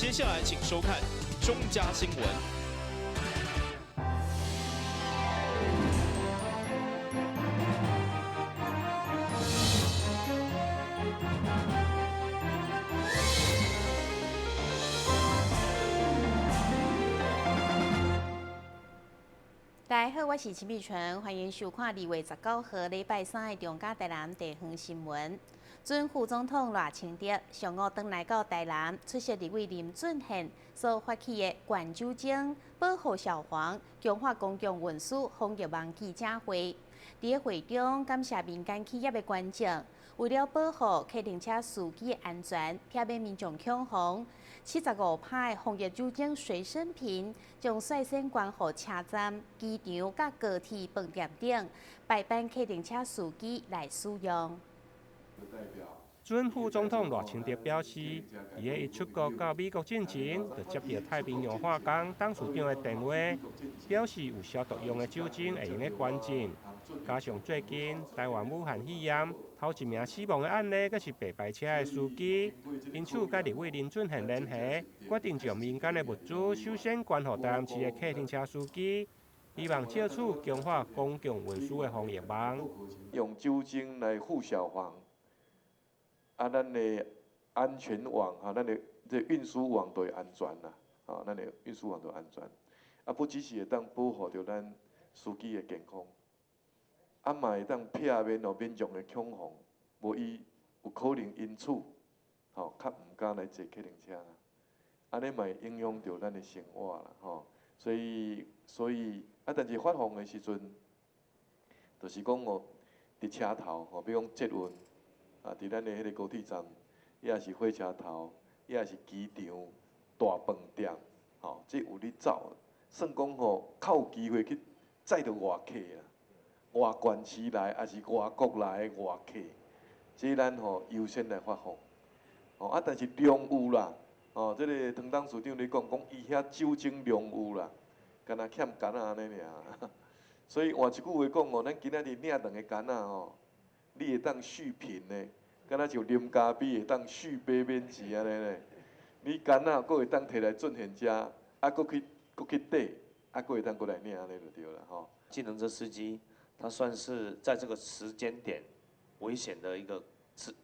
接下來請收看中嘉新聞。大家好，我是陳美純，歡迎收看2月19號禮拜三的中嘉台南地方新聞。準副總統賴清德上午轉來到台南，出席立委林俊憲所發起的灌酒精保護消防、強化公共運輸防疫網記者會。佇會中感謝民間企業的捐贈，為了保護客運車司機的安全，避免民眾恐慌，75趴的防疫酒精隨身瓶將率先捐予車站、機場佮高鐵飯店等，排班客運車司機來使用。準副總統賴清德表示，佇咧伊出國到美國進前，就接著太平洋化工董事長的電話，表示有消毒用的酒精會用得捐贈。加上最近台灣武漢肺炎頭一名死亡的案例，閣是白牌車的司機，因此佮立委林俊憲聯繫，決定將民間的物資首先捐予台南市的客運車司機，希望藉此強化公共運輸的防疫網。用酒精來護消防。啊，咱的安全網哈，咱的這運輸網都會安全啦，吼，咱的運輸網都安全。啊，不只是會當保護著咱司機的健康，啊，嘛會當避免哦民眾的恐慌，無伊有可能因此吼較毋敢來坐客運車啦。按呢嘛會影響著咱的生活啦，吼。所以啊，但是發放的時陣，就是講哦，佇車頭吼，比如講捷運。啊！佇咱的彼個高鐵站，抑是火車頭，抑是機場、大飯店，吼，這有咧走，算講吼，較有機會去載著外客啦，外縣市來，抑是外國來的外客，這咱吼優先來發放。吼啊，但是量有啦，吼，這個湯董事長咧講，講伊遐酒精量有啦，敢若欠柑仔按呢爾。所以換一句話講吼，咱今仔日領兩個柑仔吼。你會當續瓶的，敢若像啉咖啡會當續杯免錢按呢咧。你柑仔閣會當提來俊憲遮，啊，閣去綴，啊，閣會當閣來領按呢就對啦吼。計程車司機，他算是在這個時間點危險的一個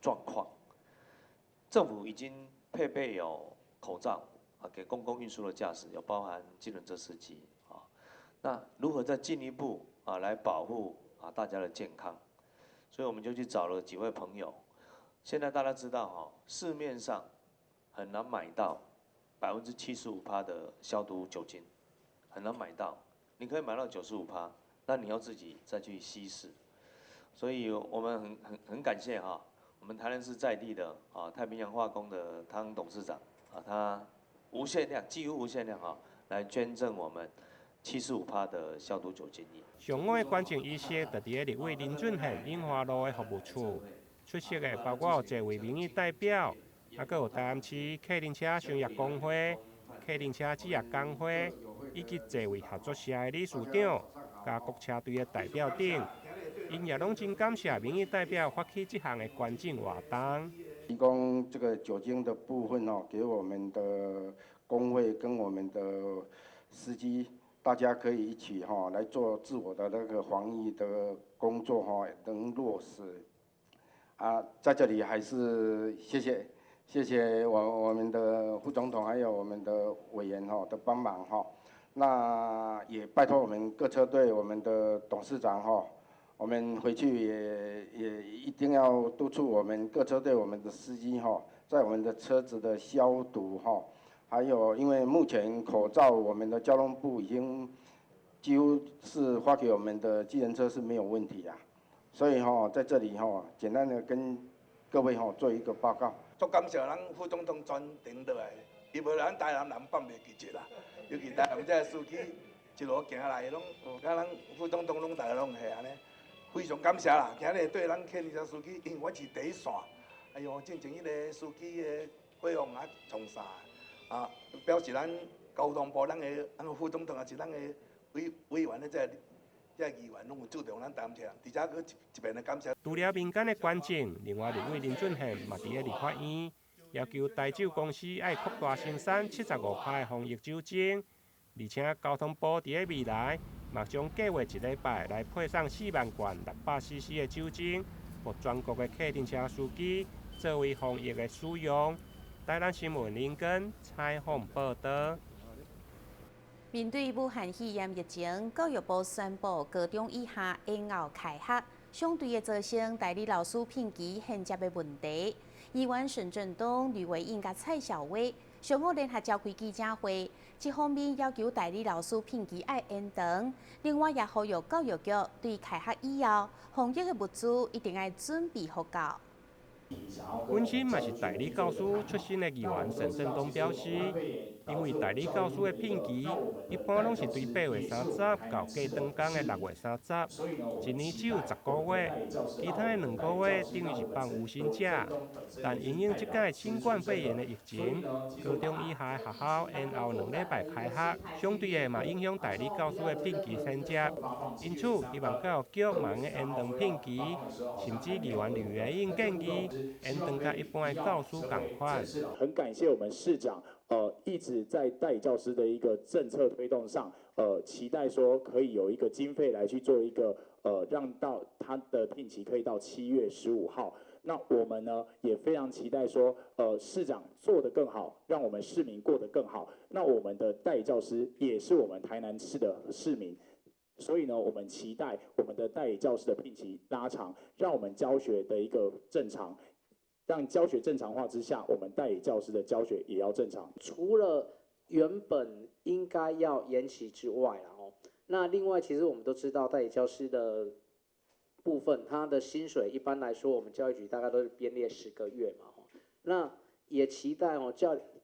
狀況。政府已經配備有口罩啊，給公共運輸的駕駛，有包含計程車司機啊。那如何再進一步啊來保護啊大家的健康？所以我們就去找了幾位朋友。現在大家知道哈，市面上很難買到75%的消毒酒精，很難買到。你可以買到95%，那你要自己再去稀釋。所以我們很感謝哈，我們台南市在地的啊太平洋化工的湯董事長啊，他無限量，幾乎無限量哈，來捐贈我們75%的消毒酒精液。上午的捐贈儀式，就佇咧立委林俊憲永華路的服務處出席的，包括有濟位民意代表，啊，閣有台南市客運車商業公會、客運車職業工會，以及濟位合作社的理事長，佮各車隊的代表等，𪜶也攏真感謝民意代表發起這項的捐贈活動。提供這個酒精的部分哦，給我們的工會跟我們的司機。大家可以一起哈來做自我的那個防疫的工作哈，能落實。啊，在這裡還是謝謝謝謝我們的副總統還有我們的委員哈的幫忙哈。那也拜託我們各車隊我們的董事長哈，我們回去也一定要督促我們各車隊我們的司機哈，在我們的車子的消毒哈。還有，因為目前口罩，我們的交通部已經幾乎是發給我們的計程車是沒有問題啊，所以哈，在這裡哈，簡單的跟各位哈做一個報告。足感謝咱副總統專程落來，伊無來咱台南人放袂記得啦，尤其台南這個司機一路行來，攏有佮咱副總統攏大家攏係按呢，非常感謝啦。今日對咱客運車司機，因為我是第一線，哎喲，進前彼個司機的費用啊創啥？啊，表示咱交通部、咱的副總統，抑是咱的委員的這個議員，攏有注重咱台南市人，佇遮閣一遍的感謝。除了民間的捐贈，另外立委林俊憲嘛佇咧立法院，要求台酒公司愛擴大生產75%的防疫酒精，而且交通部佇咧未來嘛將計劃一禮拜來配送4萬罐600 cc 的酒精，予全國的客運車司機作為防疫的使用。台南新聞林根採訪報導。面對武漢肺炎疫情，教育部宣布高中以下延後開學，相對的造成代理老師聘期銜接的問題。議員沈振東、呂維穎佮蔡小威上午聯合召開記者會，一方面要求代理老師聘期愛延長，另外也呼籲教育局對開學以後防疫的物資一定愛準備予夠。本身嘛是代理教師出身的議員沈振東表示，因為代理教師的聘期一般攏是對8月30到過長工的6月30，一年只有10個月，其他的2個月等於是放無薪假。但因應這擺新冠肺炎的疫情，高中以下的學校延後2禮拜開學，相對的嘛影響代理教師的聘期銜接。因此，希望教育局嘛會延長聘期，甚至議員呂維穎建議延長佮一般的教師仝款。很感謝我們市長，一直在代理教師的一個政策推動上，期待說可以有一個經費來去做一個，讓到他的聘期可以到7月15號。那我們呢也非常期待說，市長做得更好，讓我們市民過得更好。那我們的代理教師也是我們台南市的市民。所以呢，我們期待我們的代理教師的聘期拉長，讓我們教學的一個正常，讓教學正常化之下，我們代理教師的教學也要正常。除了原本應該要延期之外，哦，那另外其實我們都知道代理教師的部分，他的薪水一般來說，我們教育局大概都是編列10個月嘛，那也期待哦，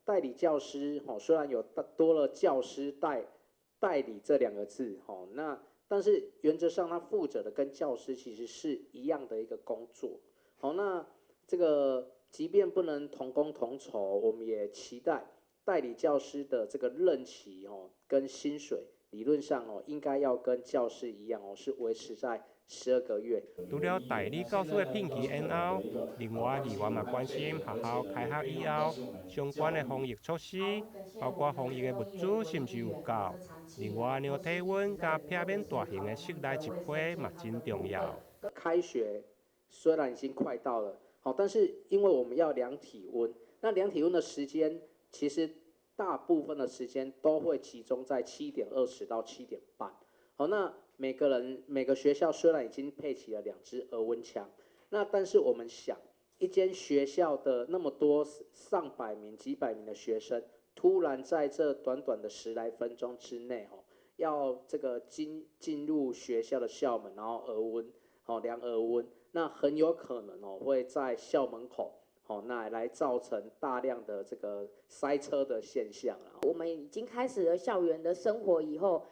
代理教師哦，雖然有多了教師代理這兩個字，吼，那但是原則上他負責的跟教師其實是一樣的一個工作，好，那這個即便不能同工同酬，我們也期待代理教師的這個任期哦，跟薪水理論上哦，應該要跟教師一樣哦，是維持在12個月。除了代理教師的聘期延後，另外議員嘛關心學校開學以後相關的防疫措施，包括防疫的物資是毋是有夠。另外，量體溫佮避免大型的室內集會嘛真重要。開學雖然已經快到了，好，但是因為我們要量體溫，那量體溫的時間其實大部分的時間都會集中在7點20到7點半。好，那每個人每個學校雖然已經配齊了2支額溫槍，那但是我們想，一間學校的那麼多上百名、幾百名的學生，突然在這短短的10來分鐘之內，哦，要這個進入學校的校門，然後額溫，哦，量額溫，那很有可能哦會在校門口，哦，那來造成大量的這個塞車的現象。我們已經開始了校園的生活以後，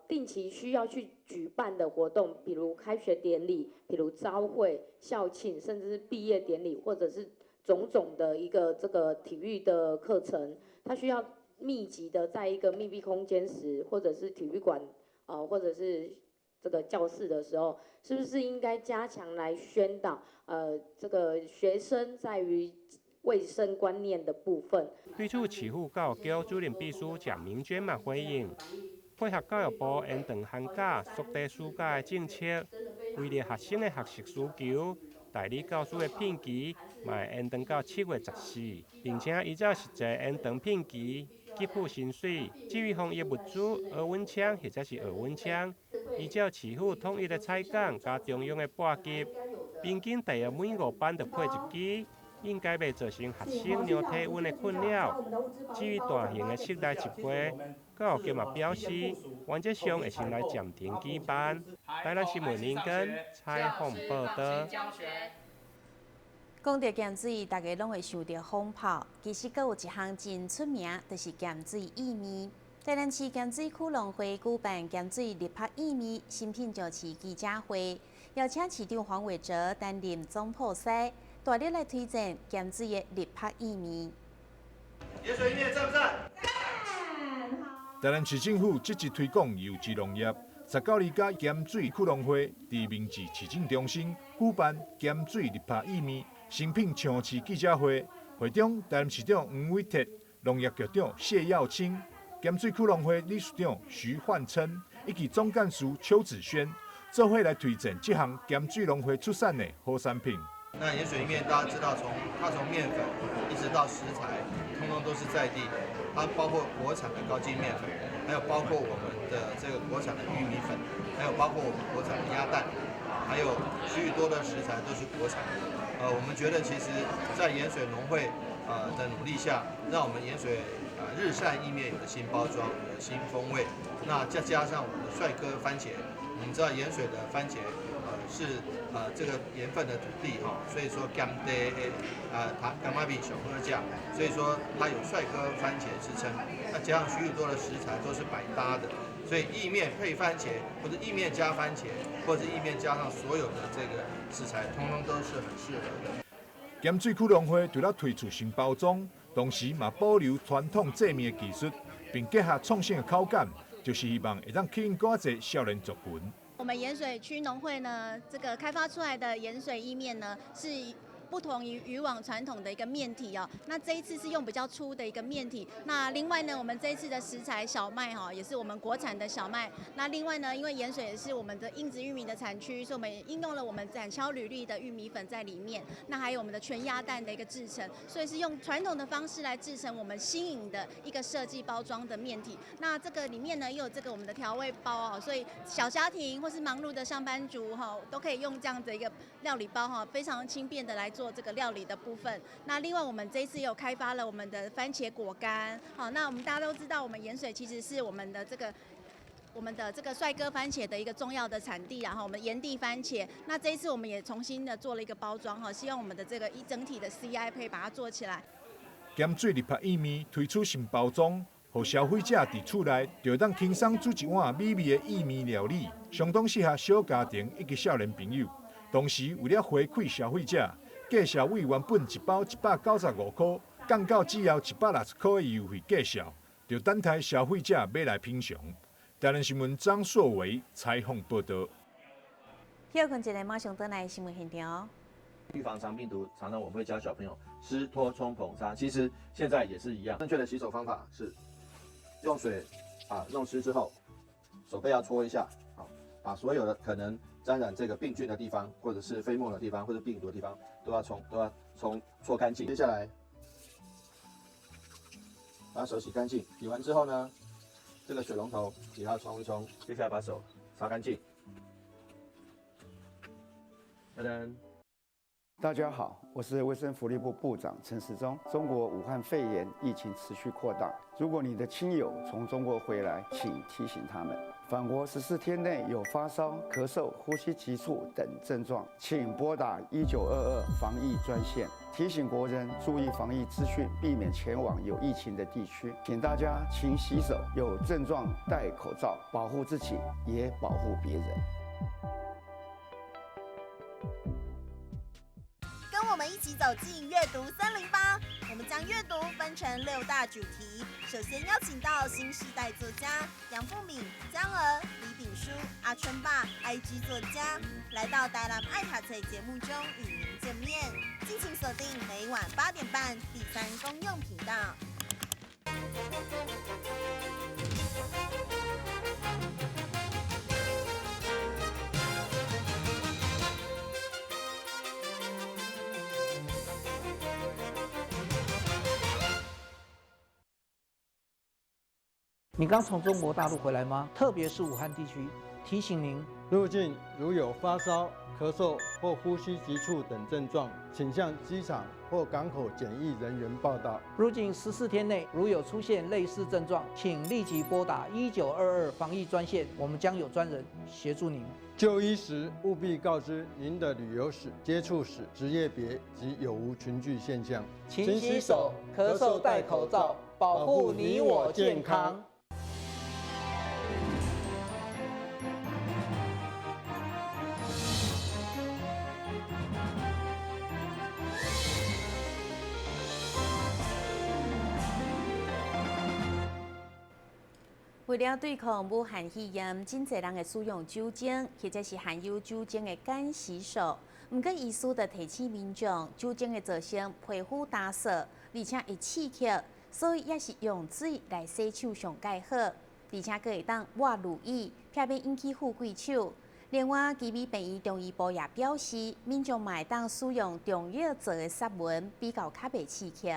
定期需要去舉辦的活動，比如開學典禮，比如朝會、校慶，甚至是畢業典禮，或者是種種的一個這個體育的課程，它需要密集的在一個密閉空間時，或者是體育館，或者是這個教室的時候，是不是應該加強來宣導？這個學生在於衛生觀念的部分。對此，市府教育局主任秘書賈明娟嘛回應，配合教育部延長寒假、縮短暑假的政策，為了學生的學習需求，代理教師的聘期嘛會延長到7月14，並且依照實際延長聘期給付薪水。至於防疫物資、額溫槍或者是額溫槍，依照市府統一的採購佮中央的撥給，平均大約每5班就配1支，應該袂造成學生量體溫的困擾。至於大型的室內集會，教育局嘛表示，原則上會先來暫停舉辦。台南新聞林根採訪報導。講到鹹水，大家攏會想著蜂炮。其實，閣有一項真出名，就是鹹水意麵。台南市鹹水區農會舉辦鹹水日拍意麵新品上市記者會，邀請市長黃偉哲擔任總鋪師，大力來推薦鹹水的日拍意麵。鹽水意麵讚不讚？台南市政府積極推廣有機農業，19日佮鹹水區農會佇明治市政中心舉辦鹹水日拍意麵新品上市記者會，會中，台南市長黃偉哲、農業局長謝耀清、鹹水區農會理事長徐煥琛以及總幹事邱子軒，做伙來推薦這項鹹水農會出產的好產品。那鹽水麵大家知道從，它從麵粉一直到食材，通通都是在地的。它包括國產的高筋麵粉，還有包括我們的這個國產的玉米粉，還有包括我們國產的鴨蛋，還有許許多的食材都是國產的。我們覺得其實，在鹽水農會的努力下，讓我們鹽水日曬意麵有了新包裝，有了新風味。那再加上我們的帥哥番茄，我們知道鹽水的番茄，是這個鹽分的土地哈，所以說甘地它甘麥比小喝醬，所以說它有帥哥番茄之稱。那加上許許多的食材都是百搭的，所以意麵配番茄，或者意麵加番茄，或者意麵加上所有的這個食材，通通都是很適合的。鹹水區農會除了推出新包裝，同時嘛保留傳統製麵的技術，並結合創新的口感，就是希望會當吸引更濟少年族群。我們鹽水區農會呢，這個開發出來的鹽水意麵呢，是不同於以往傳統的一個麵體哦。那這一次是用比較粗的一個麵體。那另外呢，我們這一次的食材小麥哈，也是我們國產的小麥。那另外呢，因為鹽水也是我們的硬質玉米的產區，所以我們應用了我們展銷履歷的玉米粉在裡面。那還有我們的全鴨蛋的一個製成，所以是用傳統的方式來製成我們新穎的一個設計包裝的麵體。那這個裡面呢，又有這個我們的調味包哦，所以小家庭或是忙碌的上班族哈，都可以用這樣的一個料理包哈，非常輕便的來做這個料理的部分。那另外我們這一次又開發了我們的番茄果乾。好，那我們大家都知道，我們鹽水其實是我們的這個帥哥番茄的一個重要的產地，然後我們鹽地番茄。那這一次我們也重新的做了一個包裝哈，希望我們的這個一整體的 CI 可以把它做起來。鹹水日拍意麵推出新包裝，予消費者佇厝內就當輕鬆煮一碗美味的意麵料理，相當適合小家庭以及少年朋友。同時為了回饋消費者，價數為原本一包195塊，降到只要160塊的優惠價數，就等待消費者買來品嘗。台南新聞張碩維採訪報道。休困一下，馬上轉來新聞現場。預防腸病毒，常常我們會教小朋友濕拖沖捧擦，其實現在也是一樣。正確的洗手方法是用水弄濕之後，手背要搓一下，把所有的可能沾染這個病菌的地方，或者是飛沫的地方，或者病毒的地方，都要搓乾淨。接下來把手洗乾淨，洗完之後呢，這個水龍頭也要沖一沖。接下來把手擦乾淨。噔噔。大家好，我是衛生福利部部長陳時中。中國武漢肺炎疫情持續擴大，如果你的親友從中國回來，請提醒他們，返國14天內有發燒、咳嗽、呼吸急促等症狀，請撥打1922防疫專線。提醒國人注意防疫資訊，避免前往有疫情的地區。請大家勤洗手，有症狀戴口罩，保護自己，也保護別人。跟我們一起走進閱讀308，我們將閱讀分成6大主題。首先邀請到新世代作家楊富敏、江娥、李炳書、阿春爸、IG 作家，來到台南愛讀冊節目中與您見面。敬請鎖定每晚8點半第三公用頻道。你剛從中國大陸回來嗎？特別是武漢地區，提醒您入境如有發燒、咳嗽或呼吸急促等症狀，請向機場或港口檢疫人員報到。入境14天內如有出現類似症狀，請立即撥打1922防疫專線，我們將有專人協助您。就醫時務必告知您的旅遊史、接觸史、職業別及有無群聚現象。勤洗手，咳嗽戴口罩，保護你我健康。為了對抗武漢肺炎，真濟人會使用酒精，或者是含有酒精的乾洗手。毋過醫師就提醒民眾，酒精會造成皮膚乾澀，而且會刺激，所以也是用水來洗手上蓋好，而且閣會當抹乳液，避免引起富貴手。另外，奇美病院中醫部也表示，民眾嘛會當使用中藥做的殺蚊，比較較袂刺激。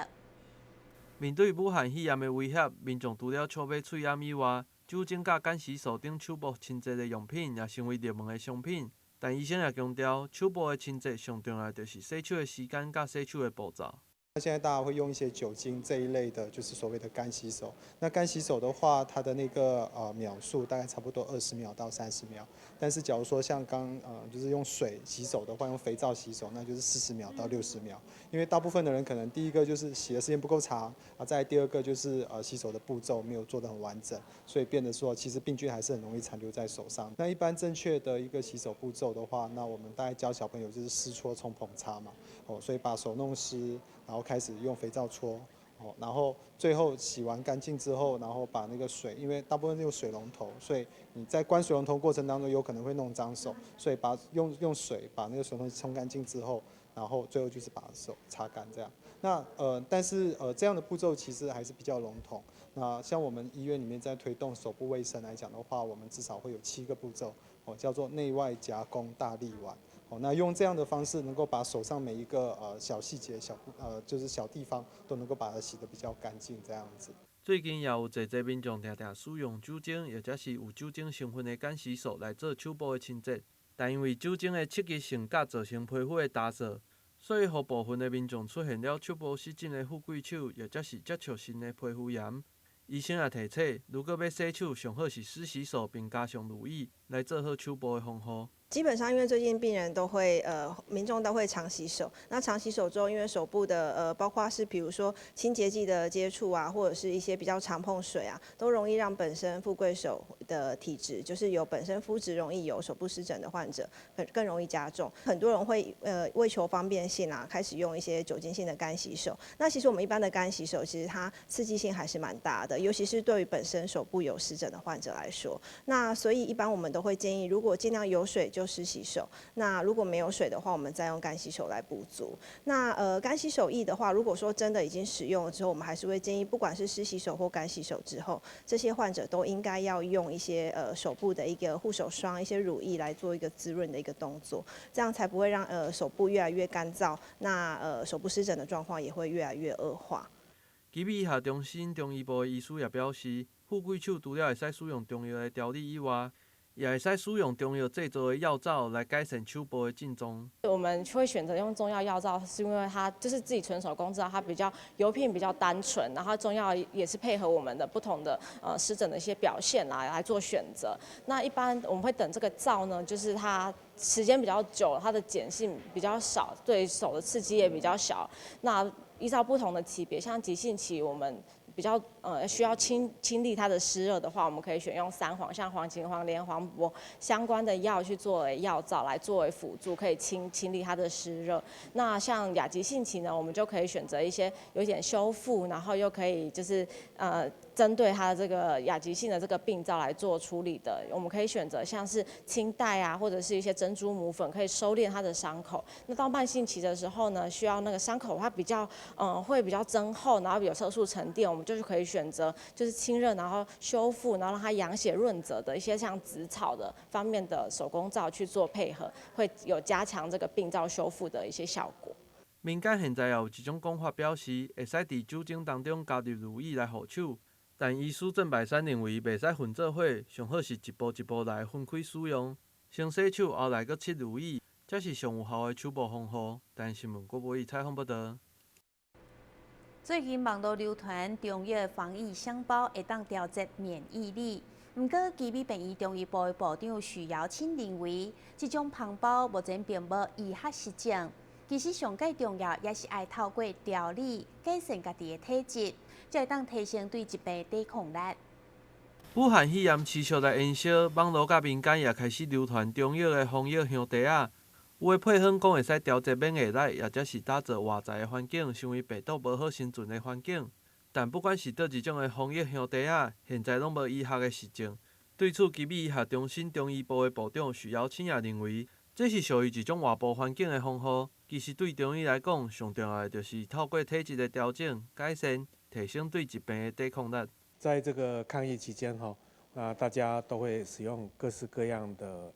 面對武漢肺炎的威脅，民眾除了笑買喙罨以外，酒精佮乾洗手等手部清潔的用品也成為熱門的商品。但醫生也強調，手部的清潔上重要就是洗手的時間佮洗手的步驟。那現在大家會用一些酒精這一類的，就是所謂的乾洗手。那乾洗手的話，它的那個秒數大概差不多20秒到30秒。但是假如說像剛就是用水洗手的話，用肥皂洗手，那就是40秒到60秒。因為大部分的人可能第一個就是洗的時間不夠長，啊，再第二個就是洗手的步驟沒有做得很完整，所以變得說其實病菌還是很容易殘留在手上。那一般正確的一個洗手步驟的話，那我們大概教小朋友就是濕搓沖捧擦嘛，哦，所以把手弄濕，然後開始用肥皂搓，哦，然後最後洗完乾淨之後，然後把那個水，因為大部分用水龍頭，所以你在關水龍頭過程當中有可能會弄髒手，所以把用水把那個水龍頭沖乾淨之後，然後最後就是把手擦乾這樣。那但是這樣的步驟其實還是比較籠統。那像我們醫院裡面在推動手部衛生來講的話，我們至少會有7個步驟，哦，叫做內外夾弓大立腕。哦，那用這樣的方式，能夠把手上每一個小細節、小就是小地方，都能夠把它洗得比較乾淨，這樣子。最近也有濟濟民眾定定使用酒精，或者是有酒精成分的乾洗手來做手部的清潔，但因為酒精的刺激性佮造成皮膚的乾澀，所以予部分的民眾出現了手部濕疹的富貴手，或者是接觸性的皮膚炎。醫生也提醒，如果欲洗手，上好是濕洗手，並加上乳液來做好手部的防護。基本上，因為最近病人都會民眾都會常洗手。那常洗手之後，因為手部的包括是比如說清潔劑的接觸啊，或者是一些比較常碰水啊，都容易讓本身富貴手的體質，就是有本身膚質容易有手部濕疹的患者，更容易加重。很多人會為求方便性啊，開始用一些酒精性的乾洗手。那其實我們一般的乾洗手，其實它刺激性還是蠻大的，尤其是對於本身手部有濕疹的患者來說。那所以一般我們都會建議，如果盡量有水就濕洗手，那如果沒有水的話，我們再用乾洗手來補足。那乾洗手液的話，如果說真的已經使用了之後，我們還是會建議，不管是濕洗手或乾洗手之後，這些患者都應該要用一些手部的一個護手霜、一些乳液來做一個滋潤的一個動作，這樣才不會讓手部越來越乾燥，那手部濕疹的狀況也會越來越惡化。奇美醫學中心中醫部的醫師也表示，富貴手除了會使使用中藥來調理以外，也會使使用中藥製作的藥皂來改善手部的症狀。我們會選擇用中藥藥皂，是因為它就是自己純手工製造，它比較油品比較單純，然後中藥也是配合我們的不同的濕疹的一些表現來做選擇。那一般我們會等這個皂呢，就是它時間比較久，它的鹼性比較少，對手的刺激也比較小。那依照不同的期別，像急性期我們比較需要清理它的濕熱的話，我們可以選用三黃，像黃芩、黃連、黃柏相關的藥去作為藥皂來作為輔助，可以清理它的濕熱。那像亞急性期呢，我們就可以選擇一些有點修復，然後又可以就是針對它的這個亞急性的這個病灶來做處理的。我們可以選擇像是青黛啊，或者是一些珍珠母粉，可以收斂它的傷口。那到慢性期的時候呢，需要那個傷口它比較會比較增厚，然後有色素沉澱，我們就是可以選擇就是清熱，然後修復，然後讓它養血潤澤的一些像紫草的方面的手工皂去做配合，會有加強這個病灶修復的一些效果。民間現在也有一種講法，表示會使佇酒精當中加入乳液來護手，但醫師鄭百山認為袂使混做伙，上好是一步一步來分開使用。先洗手，後來閣拭乳液，才是上有效的手部防護。台視新聞郭博義採訪報導。最近網路流傳中藥防疫香包會當調節免疫力，毋過奇美病院中醫部的部長許瑤清認為，這種方包目前並無醫學實證。其實上蓋重要，也是愛透過調理改善家己的體質，才會當提升對疾病的抵抗力。武漢肺炎持續來延燒，網路佮民間也開始流傳中藥的防疫香茶仔。有的配方講會使調節免疫力，或者是打造外在的環境，成為病毒無好生存的環境。但不管是佗一種的防疫香茶仔，現在攏無醫學的實證。對此，奇美醫學中心中醫部的部長許瑤清也認為，這是屬於一種外部環境的防護。其實對中醫來講，上重要的就是透過體質的調整、改善，提升對疾病的抵抗力。在這個抗疫期間，哈，那大家都會使用各式各樣的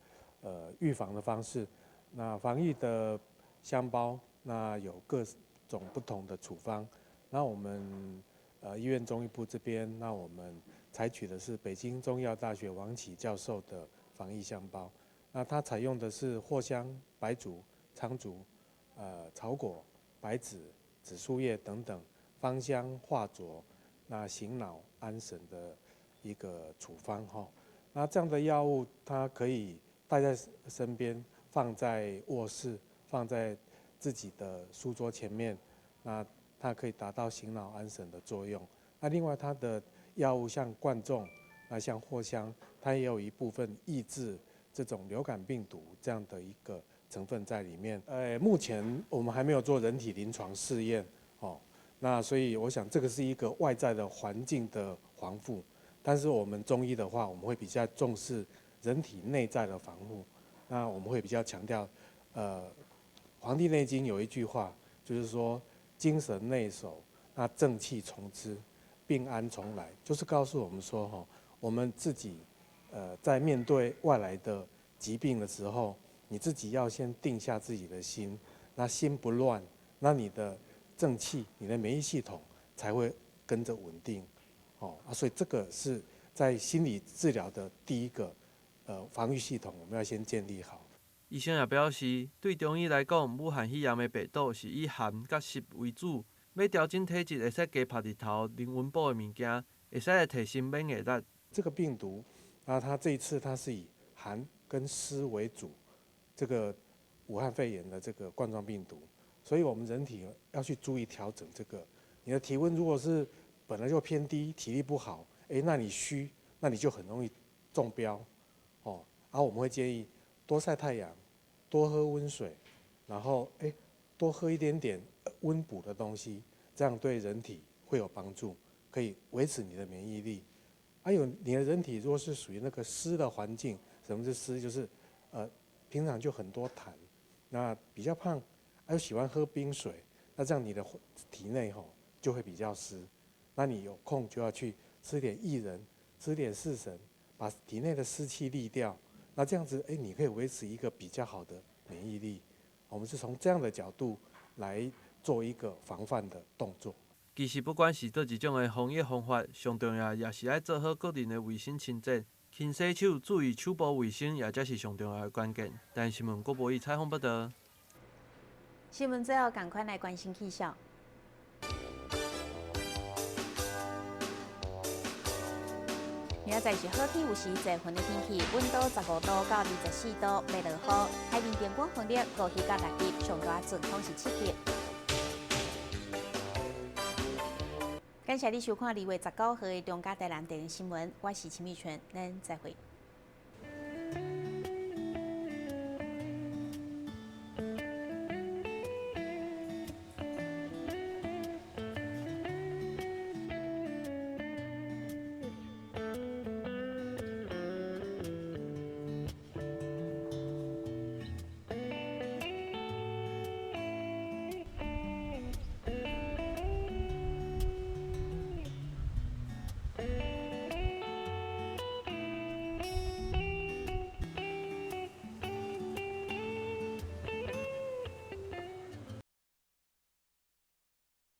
預防的方式。那防疫的香包，那有各種不同的處方。那我們醫院中醫部這邊，那我們採取的是北京中醫藥大學王啟教授的防疫香包。那它採用的是藿香、白術、蒼術、草果、白芷、紫蘇葉等等芳香化濁、那醒腦安神的一個處方哈。那這樣的藥物，它可以帶在身邊，放在臥室，放在自己的書桌前面，那它可以達到醒腦安神的作用。那另外，它的藥物像貫眾，那像藿香，它也有一部分抑制這種流感病毒這樣的一個成分在裡面。目前我們還沒有做人體臨床試驗，哦，那所以我想這個是一個外在的環境的防護，但是我們中醫的話，我們會比較重視人體內在的防護。那我們會比較強調，《黃帝內經》有一句話，就是說精神內守，那正氣從之，病安從來，就是告訴我們說，哈，我們自己，在面對外來的疾病的時候，你自己要先定下自己的心，那心不亂，那你的正氣、你的免疫系統才會跟着穩定，哦，啊，所以這個是在心理治療的第一個，防禦系統，我們要先建立好。醫生也表示，對中醫來講，武漢肺炎的病毒是以寒佮濕為主，欲調整體質，會使加曬日頭、啉溫補的物件，會使來提升免疫力。這個病毒，那它這一次它是以寒跟濕為主，這個武漢肺炎的這個冠狀病毒，所以我們人體要去注意調整這個。你的體溫如果是本來就偏低，體力不好，那你虛，那你就很容易中標，哦。然後我們會建議多曬太陽，多喝溫水，然後多喝一點點溫補的東西，這樣對人體會有幫助，可以維持你的免疫力。還有你的人體如果是屬於那個濕的環境，什麼是濕？就是平常就很多痰，那比較胖，還有喜歡喝冰水，那這樣你的體內吼就會比較濕。那你有空就要去吃點薏仁，吃點四神，把體內的濕氣瀝掉。那這樣子，你可以維持一個比較好的免疫力。我們是從這樣的角度來做一個防範的動作。其實不管是佗一種的防疫方法，上重要也是愛做好個人的衛生清潔，勤洗手，注意手部衛生，也才是上重要的關鍵。台視新聞郭博義採訪報導。新聞最後，趕快來關心氣象。明仔載是好天，有時濟雲的天氣，溫度15度到24度，欲落雨。海面平均風力5級到6級，上大陣風是7級。感謝你收看2月19號的中嘉台南電視新聞，我是陳美泉，咱再會。